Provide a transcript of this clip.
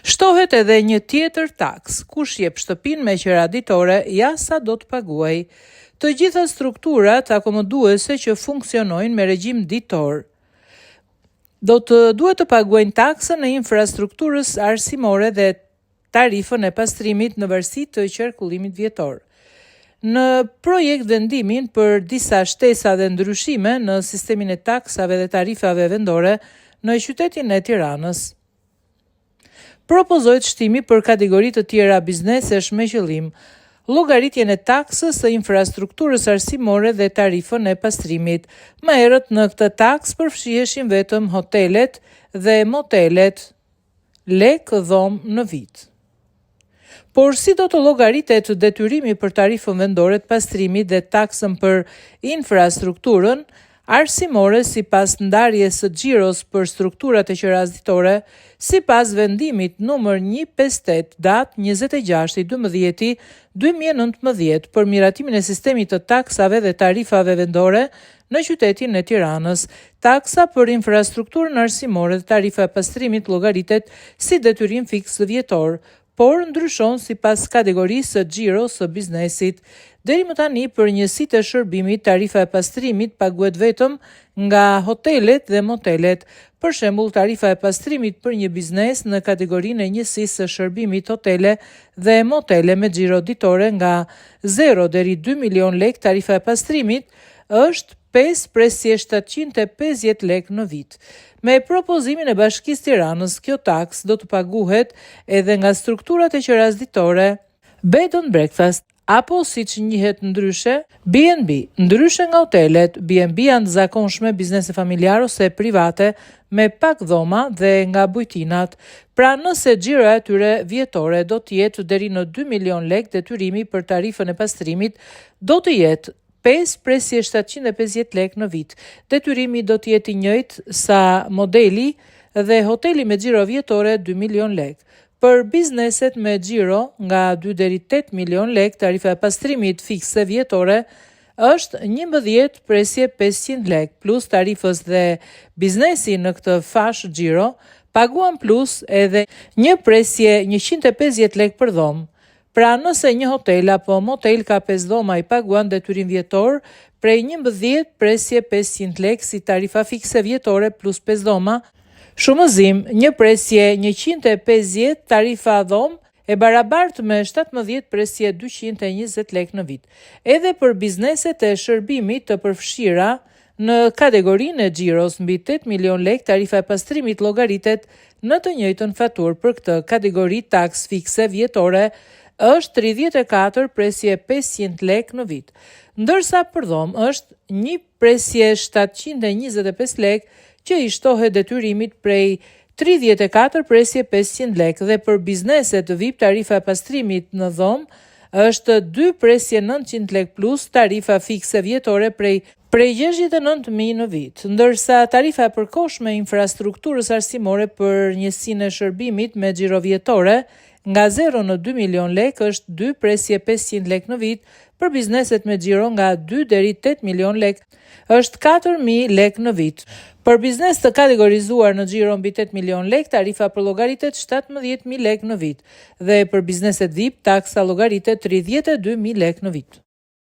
Shtohet edhe një tjetër taksë, kush jep shtëpinë me qera ditore, ja sa do të paguajë. Të gjitha strukturat akomoduese që funksionojnë me regjim ditor do të duhet të paguajnë taksën e infrastrukturës arsimore dhe tarifën e pastrimit në varësi të qarkullimit vjetor. Në projektvendimin për disa shtesa dhe ndryshime në sistemin e taksave dhe tarifave vendore në qytetin e Tiranës. Propozohet shtimi për kategori të tjera biznesesh me qëllim llogaritjen e taksës së infrastrukturës arsimore dhe tarifën e pastrimit. Më herët në këtë taksë përfshiheshin vetëm hotelet dhe motelet, lekë dhomë në vit. Por si do të llogaritet detyrimi për tarifën vendore të pastrimit dhe taksën për infrastrukturën arsimore sipas ndarjes së xhiros për strukturat e qerasë ditore, sipas vendimit numër 158 datë 26 i 12 2019 për miratimin e sistemit të taksave dhe tarifave vendore në qytetin e Tiranës. Taksa për infrastrukturën arsimore dhe tarifa e pastrimit llogaritet si detyrim fiks vjetor, por ndryshon sipas kategorisë së xhiros së biznesit. Deri më tani për njësitë e shërbimit tarifa e pastrimit paguhet vetëm nga hotelet dhe motelet. Për shembull, tarifa e pastrimit për një biznes në kategorinë e njësisë së shërbimit hotele dhe motele me xhiro ditore nga 0 deri 2 milion lekë tarifa e pastrimit është 5 presje 750 lekë në vit. Me propozimin e Bashkisë Tiranës, kjo taksë do të paguhet edhe nga strukturat e qerasë ditore, bed and breakfast, apo siç njihet ndryshe, B&B. Ndryshe nga hotelet, B&B janë të zakonshme biznese familjar ose private me pak dhoma dhe nga bujtinat. Pra nëse xhiroja e tyre vjetore do të jetë deri në 2 milion lekë, detyrimi për tarifën e pastrimit do të jetë 5 presje 750 lekë në vit. Detyrimi do të jetë i njëjtë sa moteli dhe hoteli me xhiro vjetore 2 milion lekë. Për bizneset me xhiro nga 2 deri 8 milion lekë, tarifa e pastrimit fikse vjetore është 11 presje 500 lekë plus tarifës dhe biznesi në këtë fashë xhiro paguan plus edhe një presje 150 lekë për dhomë. Pra nëse një hotel apo motel ka 5 dhoma i paguan detyrim vjetor prej 11 presje 500 lekë si tarifa fikse vjetore plus 5 dhoma, shumëzim një presje 150 tarifa dhomë e barabartë me 17 presje 220 lekë në vit. Edhe për bizneset e shërbimit të përfshira në kategorinë e xhiros mbi 8 milion lekë, tarifa e pastrimit llogaritet në të njëjtën faturë. Për këtë kategori taksë fikse vjetore është 34 presje 500 lekë në vit. Ndërsa për dhomë është 1 presje 725 lekë që i shtohet detyrimit prej 34 presje 500 lekë dhe për bizneset VIP tarifa e pastrimit në dhomë është 2 presje 900 lekë plus tarifa fikse vjetore prej 69.000 në vit, ndërsa tarifa e përkohshme e infrastrukturës arsimore për njësinë e shërbimit me xhiro vjetore nga 0 në 2 milion lekë është 2 presje 500 lekë në vit, për bizneset me xhiro nga 2 deri 8 milion lekë është 4.000 lekë në vit. Për biznes të kategorizuar në xhiro mbi 8 milion lekë, tarifa përllogaritet 17.000 lekë në vit dhe për bizneset VIP taksa llogaritet 32.000 lekë në vit.